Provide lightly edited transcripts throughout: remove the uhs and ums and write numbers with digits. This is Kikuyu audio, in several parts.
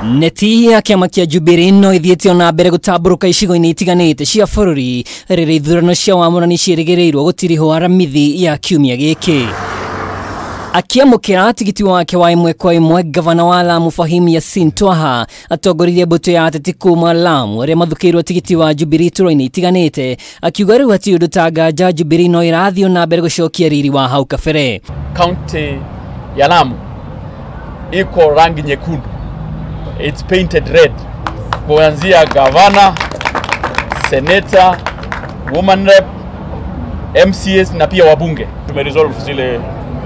Neti ya kĩama kĩa Jubilee no ithiĩte ona mbere gũtambũrũka icigo-inĩ itiganĩte cia bũrũri rĩrĩa ithurano cia wamũrani ciĩrĩgĩrĩirwo gũtirihwo Aramithi ya kiumia gĩkĩ. Akiamũkĩra tigiti wake wa ĩmwe kwa ĩmwe, gavana wa Lamu Fahim Yasin Twaha atongoririe mbũtũ ya ateti kuma Lamu arĩa mathukĩirwo tigiti wa Jubilee itũra-inĩ itiganĩte, akiuga rĩu hatirĩ ũndũ ta nganja Jubilee no ĩrathiĩ na mbere gũcokia riri wa hau kabere. Kaunti ya Lamu iko rangi nyekundu, it's painted red, kuanzia gavana, senator, woman rep, MCAs na pia wabunge. Tumeresolve zile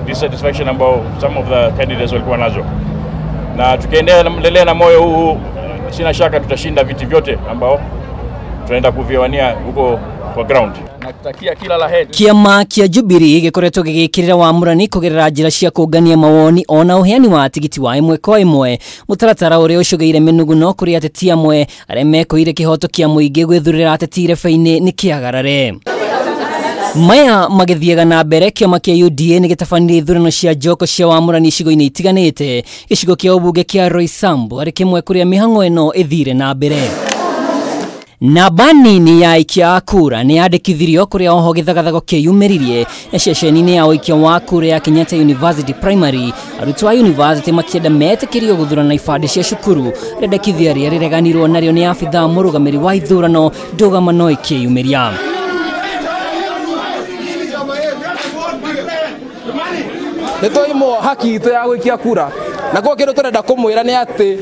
dissatisfaction ambao some of the candidates walikuwa nazo, na tukiendelea na moyo huu, sina shaka tutashinda viti vyote ambao tunaenda kuviwania huko kwa ground. Nakutakia kila la heri. Kĩama kĩa Jubilee gĩkoretwo gĩgĩkĩrĩra wamũrani kũgerera njĩra cia kũngania mawoni ona ũheani wa tigiti wa ĩmwe kwa ĩmwe, mũtaratara ũrĩa ũcũgĩire mĩnuguno kũrĩ ateti amwe arĩa mekũire kĩhoto kĩa mũingĩ gwĩthurĩra ateti irebe-inĩ nĩ kĩagarare. Maya magĩthiaga na mbere, kĩama kĩa UDA nĩ gĩtabanirie ithurano cia njoko cia wamũrani icigo-inĩ itiganĩte. Gĩcigo kĩa ũmbunge kĩa Roysambu arĩ kĩmwe kũrĩa mĩhang'o ĩno ĩthire na mbere. Namba nini ya aikia a kura nĩ yandĩkithirio kũrĩa oho gĩthagathago kĩyumĩririe ceceni-inĩ ya ũikia wa kura ya Kenyatta University Primary, arutwo a university makĩenda metĩkĩrio gũthurana ibandĩ cia cukuru, rĩendekithia rĩrĩa rĩreganirwo narĩo nĩ abithaa mũrũgamĩrĩri wa ithurano ndũgamano ĩkĩyumĩria. Nĩtwaimwo haki itũ ya gũikia kura, na kwa kĩndũ tũrenda kũmwĩra nĩ atĩ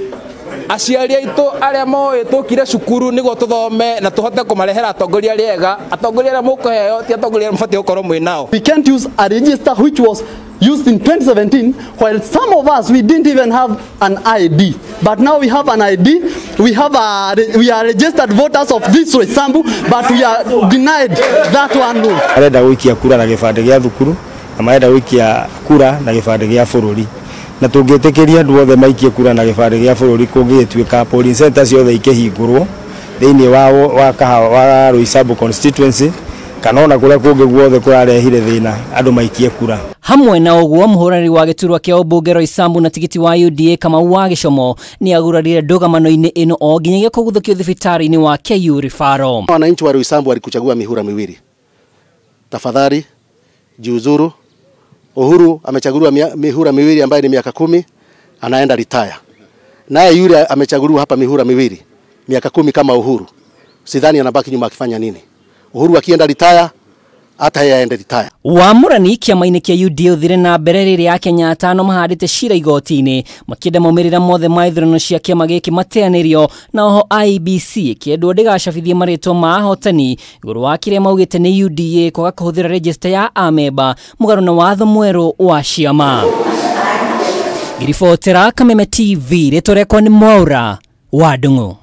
aciari aitũ arĩa moĩ tũkire cukuru nĩguo tũthome na tũhote kũmarehera atongoria arĩa ega, atongoria arĩa mũkũheo ti atongoria arĩa mũbatiĩ gũkorwo mwĩ nao. We can't use a register which was used in 2017, while some of us, we didn't even have an ID. But now we have an ID, we are registered voters of this Roysambu, but we are denied that one rule. Arenda gũikia kura na gĩbandĩ gĩa thukuru, na marenda gũikia kura na gĩbandĩ gĩa bũrũri, na tũngĩtĩkĩria andũ othe maikie kura na gĩbandĩ gĩa bũrũri kũngĩgĩtuĩka polling center ciothe ikĩhingũrwo thĩinĩ wa Roysambu constituency kana ona kũrĩa kũngĩ guothe kũrarehire thĩna andũ maikie kura. Hamwe na ũguo, mũhũranĩri wa gĩturwa kĩa ũmbunge Roysambu na tigiti wa UDA Kamau wa Gĩcomo nĩ agurarire ndũgamano-inĩ ĩno o nginyagia kũguthũkio thibitarĩ-inĩ wa KU Referral. Wananchi wa Roysambu walikuchagua mihura miwili, tafadhali jiuzuru. Uhuru amechaguliwa mihura miwili ambaye ni miaka 10, anaenda retire. Naye yule amechaguliwa hapa mihura miwili, miaka 10 kama Uhuru. Sidhani anabaki nyuma akifanya nini. Uhuru akienda retire, hata yeye aende retire. Wamũrani kĩama-inĩ kĩa UDA ũthire na mbere rĩrĩa Akenya atano mahandĩte cira igoti-inĩ makĩenda maumĩrĩra mothe ma ithurano cia kĩama gĩkĩ mateanĩrio, na oho IEBC ĩkĩendwo ndĩgacabithie marĩtwa ma ahotani igũrũ wa kĩrĩa maugĩte nĩ UDA kwaga kũhũthĩra register ya amemba mũgarũ na watho mwerũ wa ciama. Ngiribotera Kameme TV, rĩtwa rĩakwa nĩ Mwaura wa Ndung'u.